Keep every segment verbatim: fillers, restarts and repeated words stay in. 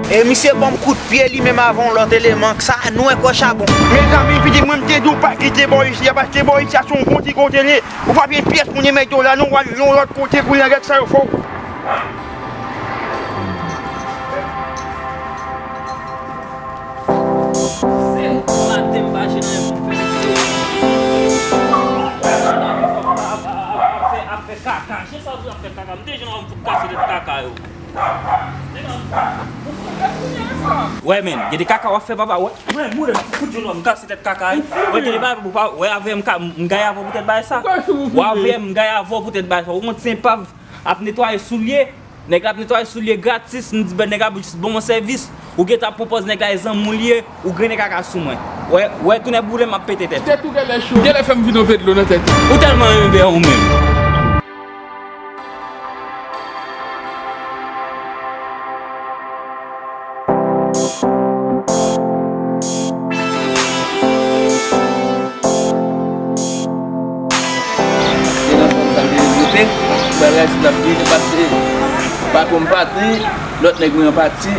E misye ban m kout pye li menm avè yon lòt eleman, sa nou wè kò chabon. Mezanmi, pitit mwen, m te di w pa kite bò isi a, paske bò isi a se yon bon ti kote li ye. Ou pa peye pyès pou nou met w la non, w al yon lòt kote pou nèg sa yo fè w. Se maten m pa jwenn anyen pou m fè. Ap fè, ap fè kaka. Chak sa w di ap fè kaka. M te jwenn yon moun pou kase tèt kaka yo. Wè, men, gen de kaka w ap fè, papa. Wè, wè, mwen, m fout jwenn yon moun kase tèt kaka yo. Wè, gen de bagay pou pa, wè, avè m ka, m gaye avè w poutèt bagay sa. Wè, avè m gaye avè w poutèt bagay sa. Ou konn se epav ap netwaye soulye. Nèg la ap netwaye soulye gratis, m di, ben, nèg la jis ban mwen sèvis. Ou gentan ap pran pòz nèg la e zanmi w li ye, ou grennen kaka sou mwen. Wè, wè, tounen boule, m ap pete tèt. Tèt ou genlè cho. Genlè fè m vide yon vè dlo nan tèt ou. Ou tèlman renmen bè ou menm. Gen nan fanm sa te devlope, bagay si l ap vini, pase patwon m pati, lòt nèg mwen an pati,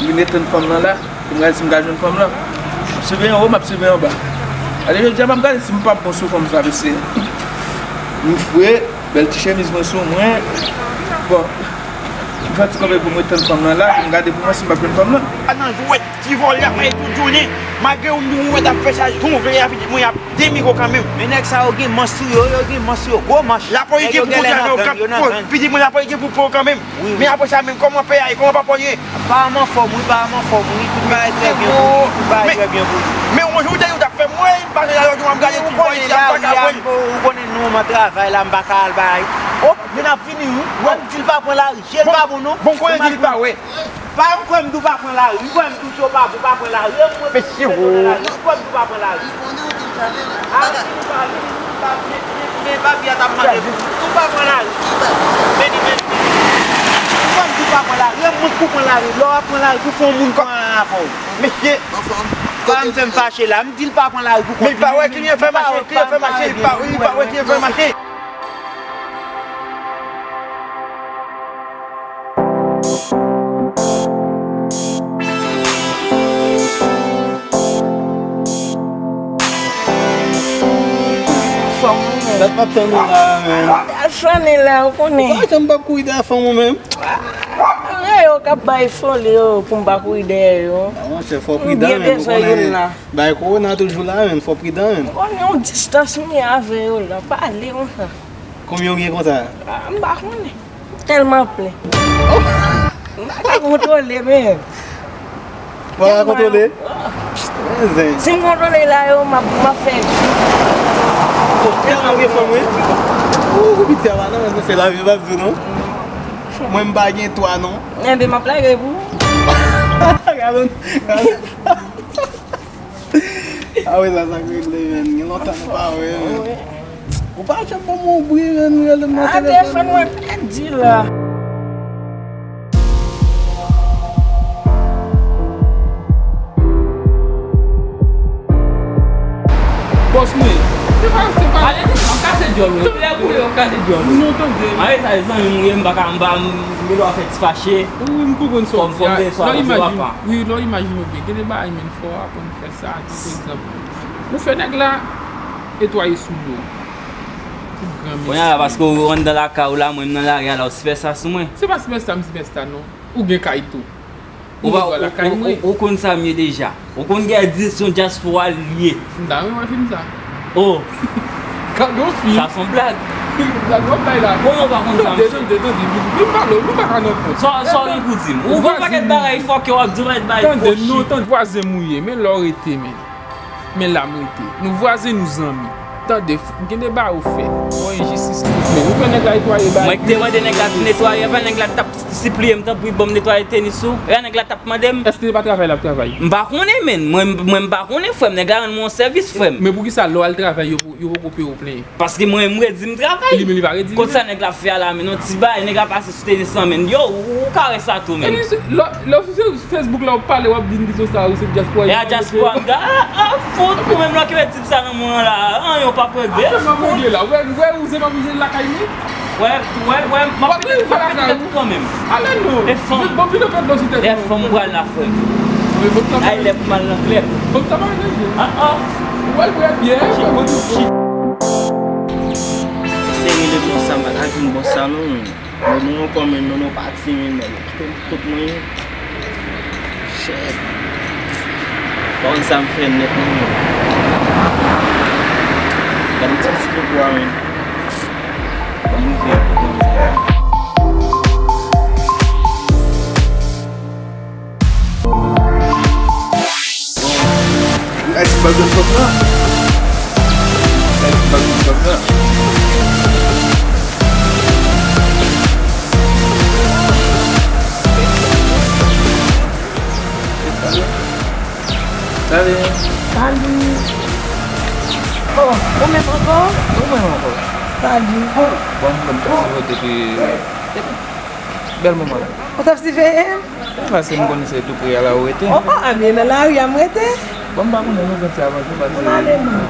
m vin ret tann fanm nan la, pou m gade si m ka jwenn fanm lan. M ap siveye anwo, m ap siveye anba. Ale jodi a, m ap gade si m p ap bon sou fanm sa, mesye. M fre, bèl ti chemiz mwen sou mwen. Bon, m fè ti kanpe pou m ret tann fanm lan la, pou m gade pou mwen si m p ap jwenn fanm lan. A nan jwèt, ti vòlè ap mache tout jounen. Malgre ou, ou mèt ap fè sa jan w vle a, pitit mwen, y ap demi gwo kanmenm. Men nèg sa yo gen manch sou yo, yo gen manch sou yo, gwo manch. Lapolis gen pou kontwole yo, pitit mwen, lapolis gen pou pran yo kanmenm. Men apre sa menm, kòman peyi a ye, kòman papa w ye? Paran m anfòm wi, paran m anfòm wi, tout bagay trè byen pou li, tout bagay trè byen pou li. Men yon jou w te di w t ap fè m wè, m pase la jodi a, m gade ti bò isi a, m pa ka pran. Ou konnen nou, m an travay la, m pa ka al bay. Oh, men ap vini wi. Wè m di l pa pran lari, je l pa bon non. Bon, konnen di l pa wè. Pa m kwè m di w pa pran lari, m kwè m di w se w pa bon, pa pran lari, e mwen menm ki mete w nan lari, m kwè m di w pa pran lari. A, si w pa vini, si w pa vini, men, men, men papi a t ap mande pou ou, ou pa pran lari. Men li, men li, men li. M kwè m di w pa pran lari, e mwen k pou pran lari, lè w ap pran lari pou fè yon moun pran avè w. Mesye. Pa m fè m fache la, m di l pa pran lari pou kont li. Men li pa wè kliyan fè mache, kliyan fè mache, li pa, li pa wè kliyan fè mache. Fanm mwen. Dat m ap tann ou la, menn. Al flannen la, ou konnen. Ou pa janm p ap kouri dèyè fanm ou menm. Anyen yo k ap bay foli yo pou m pa kouri dèyè yo. A, monchè, fò w pridan, menn, ou konnen. Bay kowona toujou la, menn, fò w pridan, menn. Ou konnen yon distans m gen avè yo la, pale konsa. Konbyen w gen konsa? A, m pa konnen. Tèlman plen. M pa ka kontwole, men. Ou pa ka kontwole? Men zen. Si m kontwole la yo, m ap, m ap fè jou. Ou tèlman gen fanm, wi. Ou, ou piti a pa nan, men se lavi m ap di w, non. Mwen, m pa gen twa, non. Enben, m ap lage pou ou. Gade, gade. A wi, sa, sa k regle, menn. Gen lontan nou pa wè, menn. Ou pa janm ban m yon bri, menn, rele m nan telefòn. A, telefòn mwen pèdi la. Bòs mwen. Se pa, se pa. Ale, desann, kase djòl ou. Lè boule, w kase djòl ou. Non, tande. Mare sa, e zanmi m ye, m pa ka, m pa, m gen dwa fè ti fache. Wi, m konprann sa w di a. Lè w imajine, wi, lè w imajine w byen. Gen de bagay, menn, fò w aprann fè sa, tankou egzanp. Ou fè nèg la netwaye soulye w. Pou granmesi. Kounye a la, paske ou anndan lakay ou la, mwen m nan lari a la, ou sipèsta sou mwen. Se pa sipèsta, m sipèsta, non. Ou gen kay tou. Ou pa, ou, ou, ou konn sa m ye deja. Ou konn Gèdis se yon dyaspora l ye. M ta renmen wè fim sa. Oh. Gade yon fim. Sa se yon blag. Gade yon bay la. Konnen w pa konn sa m fè. Tande, tande, tande. Vin, vin pale, nou pa ka nan kont. Sa, sa w gen pou di m? Ou gen yon pakèt bagay fòkè w ap di, yon pakèt bagay fòkè. Tande, non, tande. Vwazen m ou ye, men la w rete, men. Men la m rete. Nou vwazen, nou zanmi. Tande, gen de bagay ou fè. Bon, enjistis tout, men ou fè nèg la netwaye bagay. Mwen ki te mande nèg la vin netwaye, epa nèg la t ap sipliye m, tanpri, ban m netwaye tenis ou. Epa nèg la t ap mande m. Èske se pa travay l ap travay? M pa konnen, menn. Mwen, mwen, m pa konnen, frè m. Nèg la rann mwen yon sèvis, frè m. Men poukisa lè w al travay, yo, yo poko peye w plenyen? Paske mwen, m redi m travay. Li menm, li pa redi li menm. Kot sa nèg la ap fè a la, menn? Yon ti bagay, nèg la pase sou tenis lan, menn. Yo, ou, ou ka wè sa tou, menn. Epi, lè, lè w sou Facebook la, w ap pale, w ap di m pito sa, ou se dyaspora. E a dyaspora, m di, a, a, fout, ou menm la ki mèt di m sa nan mwen la, anyen w p ap regle. Anyen w p ap regle la. Ou wè, ou wè, ou se pa oblije lakay mwen. Wè, wè, wè, m ap pete tèt ou kanmenm. Ale non. E fanm. Bon, vin fè dlo sou tèt ou. E fanm pral nan frè. Ay, lè pou m al nan klèb. Fanm sa pa regle. Ah, ah. Ou al bwè byè. Seri de bon sa, m pa ka jwenn bon sa non. Nou, nou ankò, men nou, nou pati, men, men, kite m kot mwen ye. Shit. Pa konn sa m fè nèt, non, men. Gade ti, ti kòkò a, men. Ban m rive kot mwen. Bon. Ay, ti bal de fanm nan. Ay, ti bal de fanm nan. Salut. Salut. Oh, ou menm ankò? Ou menm ankò? Salut. Bon, m konn sa se depi, depi bèl moman la. Ou t ap siveye m? Paske m konnen se tou pre a la ou rete. Oh, oh, a byen nan lari a m rete. Bon, m pa konnen nou konn se avanse paske. Ann ale, mwen.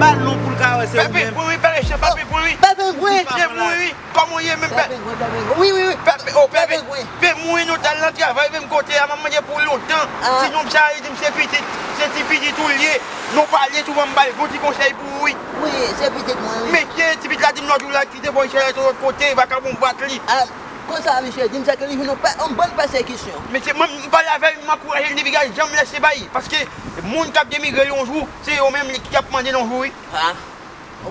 Balon pou l ka wè se ou menm. Pè Pengwen, wi, pè Pengwen, pè Pengwen. Pè Pengwen. Pè Pengwen. Kòman w ye menm, pè? Pè Pengwen, pè Pengwen. Wi, wi, wi. Pè, oh, pè Pengwen. Pè mwen, nou t al nan travay menm kote a, m ap mande pou ou lontan. Ah. Ti nonm sa, li di m se pitit, se ti pitit ou l ye. Nou pale souvan, m ba l yon ti konsèy pou ou, wi. Wi, se pitit mwen, wi. Mesye, ti pitit la di m lòt jou la, kite bò, li chache sou lòt kote, vakabon bat li. Ah, konsa, misye di m se ke li jwenn yon pè-, yon bann pèsekisyon. Mesye, mwen, m pale avè l, m ankouraje l, depi gade jan m lèse bay. Paske moun k ap denigre l yon jou, se yo menm li ki ap mande l yon jou, wi. Ah.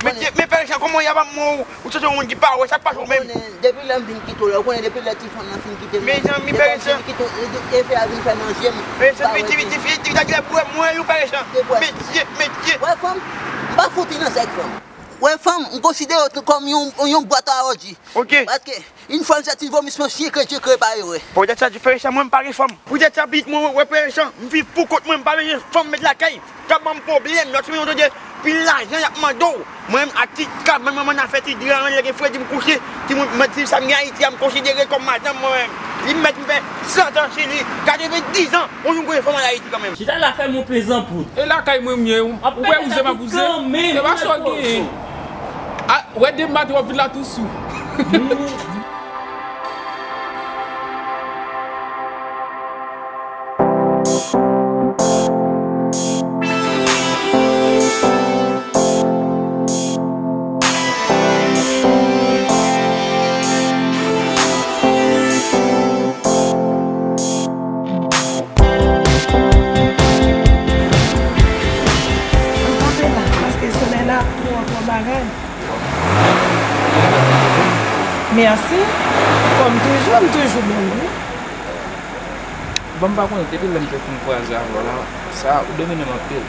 Men, men pè Jean, kòman w ye a, mwen, ou, ou santi yon moun ki pa wè sa k pase w menm? Ou konnen, depi lè m vin kite w la, ou konnen depi lè ti fanm nan fin kite m. Men zanmi, pè Jean. Ti fanm nan fin kite, e, e, efè a vin fè nan je m. Men zanmi, ti, ti fi, ti fi ta genlè bwè mwen, wi, pè Jean. Mesye, mesye. Wè fanm, m pa fout nan sèk fanm. Wè fanm, m konsidere w kòm yon, yon bwat a òdi. Ok. Paske, yon fwa m soti vomisman chyen kre chyen kre pa erè. Poutèt sa, ti frè Jean, mwen m pa gen fanm. Poutèt sa, pitit mwen, wè, frè Jean, m viv pou kont mwen, m pa bezwen fanm met lakay. K ap ban m pwoblèm, lòt sou yon tande pil lajan y ap mande w. Mwen menm ak ti kab, mwen menm nan afè ti dra, lè gen fredi m kouche, ti moun, mwen di sa m gen Ayiti a, m konsidere kòm madanm mwen menm. Li mèt m fè san tan chili, katrevendiz an, yon jou m konnen fanm an Ayiti kanmenm. Chita la fè m yon pezanpout. E lakay mwen m ye, ou wè ouze m ap ouze. E pa sa w genyen. A, wè de maten w ap vin la tou sou. Ann kanpe la, paske solèy la twò, twò bagay. Mèsi. Kòm toujou, m toujou bèl, wi. Bon, m pa konnen, depi lè m te fin kwaze avè w la, sa, ou domine m anpil.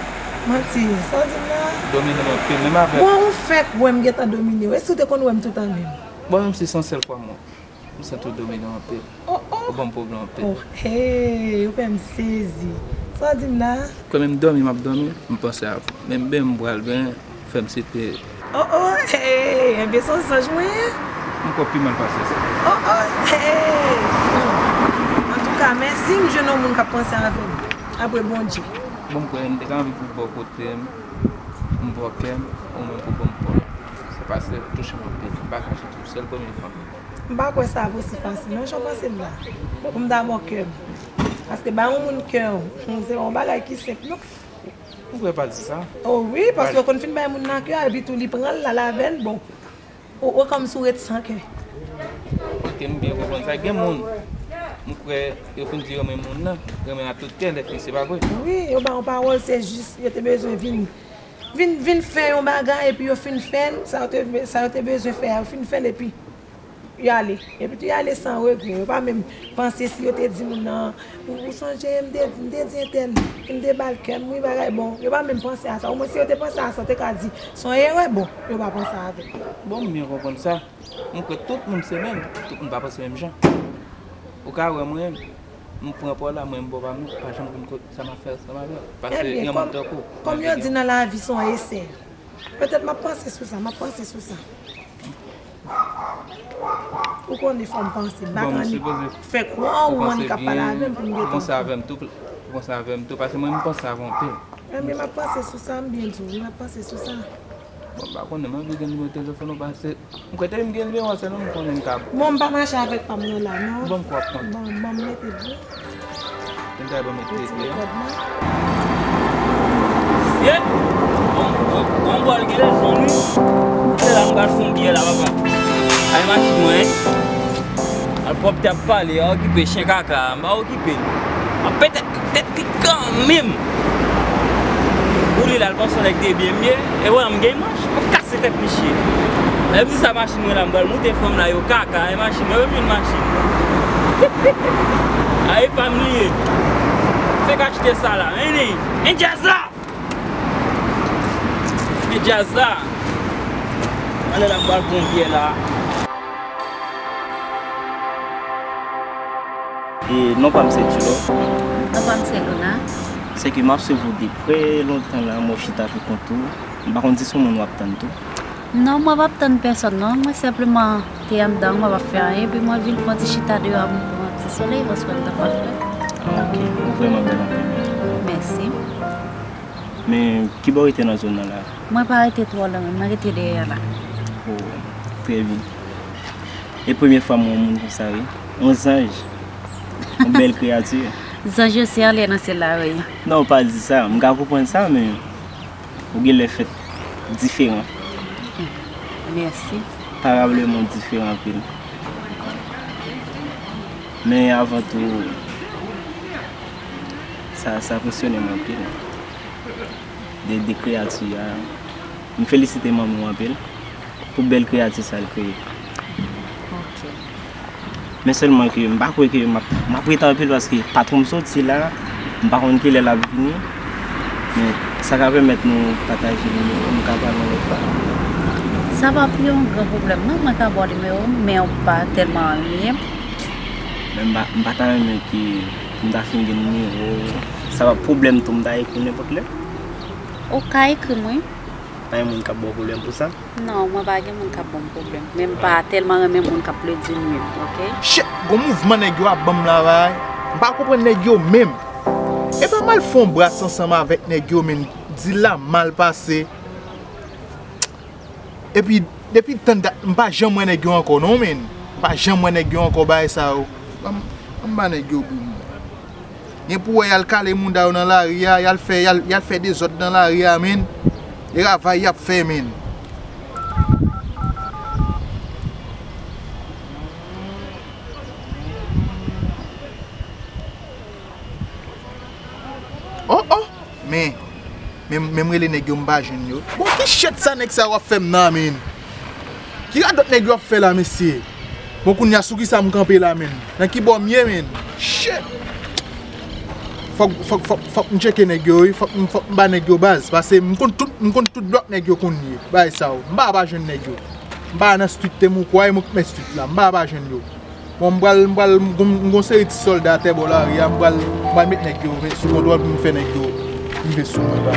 Manti, sa w di m la? Domine m anpil, menm avèk. Bon, ou fèk wè m gentan domine w. Èske w te konn wè m toutan menm? Bon, menm si se yon sèl fwa m wè w. M santi w domine m anpil. Oh, oh. Ou ban m pwoblèm anpil. Oh, hey, ou fè m sezi. Sa w di m la? Kòm m dòmi, m ap dòmi, m panse a ou. Menm benyen m pral benyen, fè m site. Oh, oh, hey, enben se yon sonj mwen ye? M kwè pi mal pase sa. Oh, oh, hey. Antouka, mèsi, m jwenn yon moun k ap panse avè m. Apre Bondye. Bon, m kwè m te ka anvi pou bò kote m, m bò kè m, ou menm pou ban m pòz. Se paske ou touche m anpil. M pa kache tou, se l premye fanm. M pa kwè sa ap osi fasil non, jan w panse l la. Pou m ta ba w kè m. Paske bay yon moun kè w, se pa yon bagay ki senp non. M kwè pa di sa. Oh wi, paske w konn fin bay moun nan kè a, epi tou li pran l, l al avè l, bon. Ou, ou kòmsi w ret san kè. Ok, m byen konprann sa. Gen moun, m kwè yo fin di yo renmen moun nan, renmen a tout kè, lè fini, se pa vre? Wi, yo ba yon pawòl, se jis, yo te bezwen vin, vin, vin fè yon bagay, epi yo fin fè l, sa yo te, sa yo te bezwen fè a, yo fin fè l, epi y ale. Epi tou y ale san regrè. Yo pa menm panse si yo te di moun nan, ou, ou sonje m te, m te di entèl, m te ba l kè m, wi, bagay bon. Yo pa menm panse a sa. Omwen si yo te panse a sa, yo te ka di, se yon erè, bon, yo pa panse avè l. Bon, m byen konprann sa. M kwè tout moun se menm, tout moun pa panse menm jan. Ou ka wè mwen, m pran pa w la, mwen m ba w pa m nan, pa janm konn sa m ap fè ansanm avè w. Paske yon moun tankou w. Kòm yo di nan lavi se yon esè. Petèt m ap panse sou sa, m ap panse sou sa. Ou konnen fò m panse, m pa ka ni fè kwa ou annik ap pale avè m pou m gentan. Ou panse avè m tou, ou panse avè m tou, paske mwen m panse avè w anpil. Ebyen, m ap panse sou sa, m byen di w, m ap panse sou sa. Bon, m pa konnen, m anvi gen nimewo telefòn ou pase. M kwè te m gen nimewo a, sèlman m konnen m ka. Bon, m pa mache avèk pa m nan la, non. Bon, m kwè ap pran. Bon, bon, m mete l. Mwen ta ban mete kòd mwen. Yè! Bon, bon, bon, bòl gen lè zòn wi. Se la m pral fon byè la, papa. Ay machin mwen, wi. Al pwòpte ap pale, a okipe chen kaka, m pa okipe l. M ap pete tèt li kanmenm. Boule l al panse yon nèg te byen m ye, e wè m gen imaj, m ap kase tèt misye. Lè m di sa machin mwen la, m pral moute fanm la, yo kaka, e machin mwen, yo vin machin. A e pa m li ye. Se k achte sa la, men li, men djaz la! Men djaz la! Anlè la m pral pran byè la. E non pa m se Djilo. Non pa m se Luna. Se ke m ap swiv ou depi lontan la, mwen chita pou kont ou. M pa konn si se yon moun w ap tann tou. Non, mwen p ap tann pèsòn non. Mwen senpleman te anndan, mwen p ap fè anyen. Epi mwen vin fè yon ti chita deyò a pou m pran ti solèy, paske anndan pa frèt. Ah, ok. Ou vrèman bèl anpil. Mèsi. Men, kibò w rete nan zòn nan la? Mwen pa rete twò lwen, mwen rete dèyè a la. Oh, trè byen. E premye fwa m wè yon moun konsa, wi. Yon zanj. Yon bèl kreyati. Zanj yo se anlè nan syèl la, wi. Non, pa di sa. M ka konprann sa, men ou genlè fèt diferan. Mèsi. Parableman diferan anpil. Men avan tou, sa, sa enpresyone m anpil. De, de kreyati a. M felisite manmi w anpil pou bèl kreyati sa l kreye. Ok. Men sèlman ke m pa kwè ke m ap, m ap rete anpil paske patwon m soti la, m pa konn kilè l ap vini. Men sa ka pèmèt nou pataje nimewo, nou ka pale yon lòt fwa. Sa p ap yon gran pwoblèm non, mwen ka ba w nimewo m, men w pa tèlman renmen m. Men m pa, m pa ta renmen ke pou m ta fin gen nimewo w, sa p ap pwoblèm tou, m ta ekri w nenpòt lè. Ou ka ekri m, wi. Pa gen moun k ap ba w pwoblèm pou sa? Non, mwen pa gen moun k ap ban m pwoblèm. Men m pa tèlman renmen moun k ap plede di m menm, ok? Shit, gon mouvman nèg yo ap ban m la, bay. M pa konprann nèg yo menm. E pa m al fè yon bras ansanm avèk nèg yo, men deal la mal pase. Epi, depi tann dat, m pa janm wè nèg yo ankò non, men. M pa janm wè nèg yo ankò, bagay sa yo. Ban m, ban m ba nèg yo boum. Gen pou wè y al kale mouda yo nan lari a, y al fè, y al, y al fè dezòd nan lari a, men. E travay y ap fè, men. Oh, oh! Men, men, men m rele nèg yo, m pa jwenn yo. Bon, ki shit sa nèg sa yo ap fè m nan, men? Ki radòt nèg yo ap fè la, mesye? Bon, kounye a, sou kisa m kanpe la, men? Nan ki bò m ye, men? Shit! Fòk, fòk, fòk, fòk m tcheke nèg yo, wi. Fòk, fòk m ba nèg yo baz. Pase m konn tout, m konn tout blòk nèg yo konn ye. Bagay sa yo. M pa pa jwenn nèg yo. M pa nan street, te m ou kwè, mwen k mèt street la. M pa pa jwenn yo. Bon, m pral, m pral, m gon, m gon seri ti sòlda atè bò lari a, m pral, m pral met nèg yo sou kontwòl pou m fè nèg yo rive sou mwen, ba.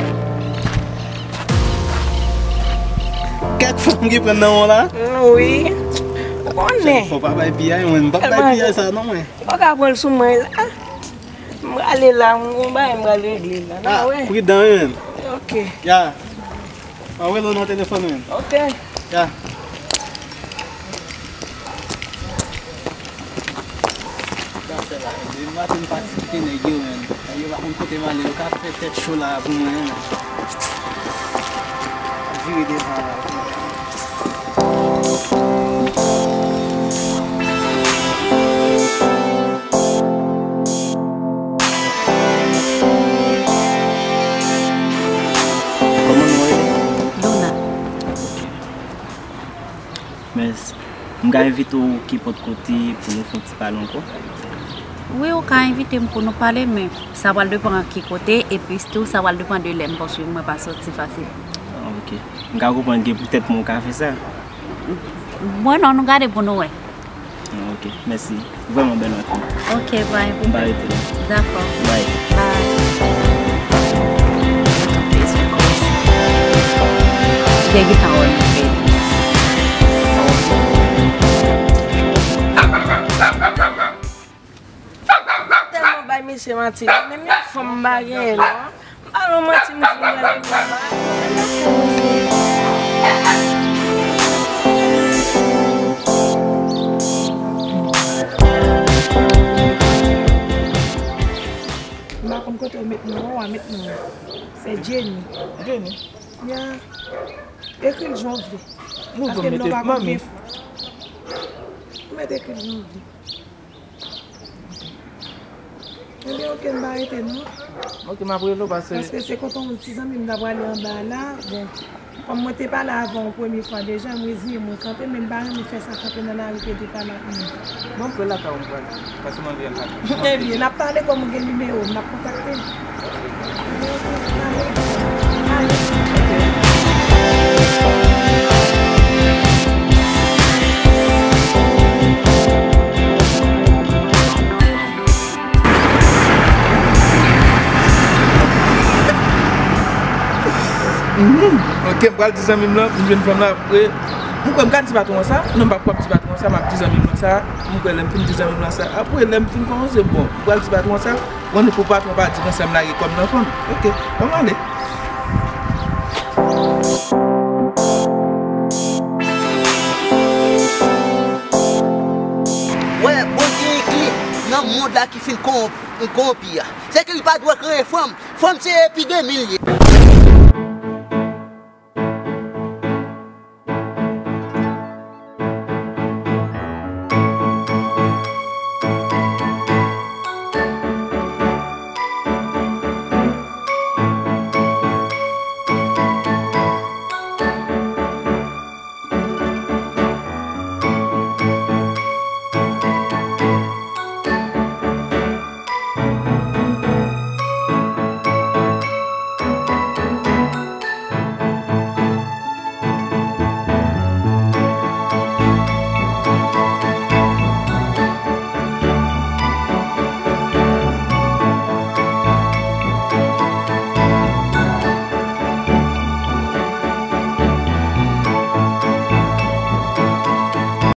Kèk fanm ki pran nan w la? Wi. Ou konnen. Fò pa bay piyay, mwen. M p ap bay piyay sa non, mwen. Ou ka pran l sou mwen la. M prale la, m gon bagay m pral regle la. Ah, pridan, wi, menm. Ok. Ya. Anvoye l nan telefòn, menm. Ok. Ya. Sa fè la, depi maten m pati kite nèg yo, menm. Nèg yo pa konn kote m ale, yo ka fè tèt cho la pou mwen, menm. Vire devan la. Kòman nou rele? Luna. Mès, m ka envite w kenpòt kote pou nou fè yon ti pale ankò? Wi, ou ka envite m pou nou pale, men sa pral depann ki kote, epi tou sa pral depann de lè m, paske mwen pa sòti fasil. Ah, ok. M ka konprann ke poutèt mwen ou ka fè sa. Bon, non, nou gade pou nou wè. Ah, ok, mèsi. Vrèman bèl anpil. Ok, bye. M pa rete la. Dakò. Bye. Bye. Gen gentan wè nou fè. Manti, menm yon fanm m pa genyen non. M pa nan manti, m di m rele nou. M pa konn kote w met non, w a met non. Se Jenny. Jenny? Ya. Ekri l jan w vle. Nou vle mete non pa manmi. Ou mete ekri l jan w vle. Ebyen, oke, m pa rete non. Oke, m ap rele w paske. Paske se kontan yon ti zanmi m ta prale anba la. Bon, kòm mwen te pale avè w premye fwa deja, m reziyen mwen kanpe, men m pa renmen fè sa kanpe nan lari pou yo te pale ak mwen. Bon, m pral lakay ou m pral. Paske m anvi al lakay. Ebyen, n ap pale kòm ou gen nimewo m, n ap kontakte. Mhm. Ok, m pral di zanmi m lan, m jwenn fanm la apre. M kwè m ka di patwon an sa. Non, m p ap kwè m di patwon an sa, m ap di zanmi m lan sa. M kwè lè m fin di zanmi m lan sa, apre lè m fin kòmanse, bon, m pral di patwon an sa. Bon, pou patwon pa di konsa m lage kò m nan fanm. Ok, bon, m ale. Wè, Bondye gen kle nan mond la ki fin kòwonpi. Ou konpri a. Se ke li pa dwe kreye fanm. Fanm se epidemi li ye.